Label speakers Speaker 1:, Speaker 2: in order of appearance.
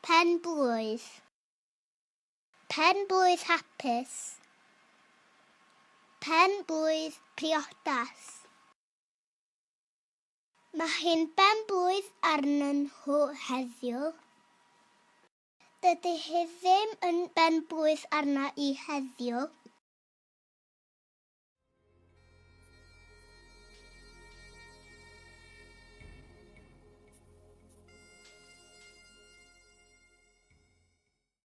Speaker 1: Pen-blwydd. Pen-blwydd hapus. Pen-blwydd priodas. Mae hi'n ben-blwydd arnyn nhw heddiw. Dydy hi ddim yn ben-blwydd arna i heddiw.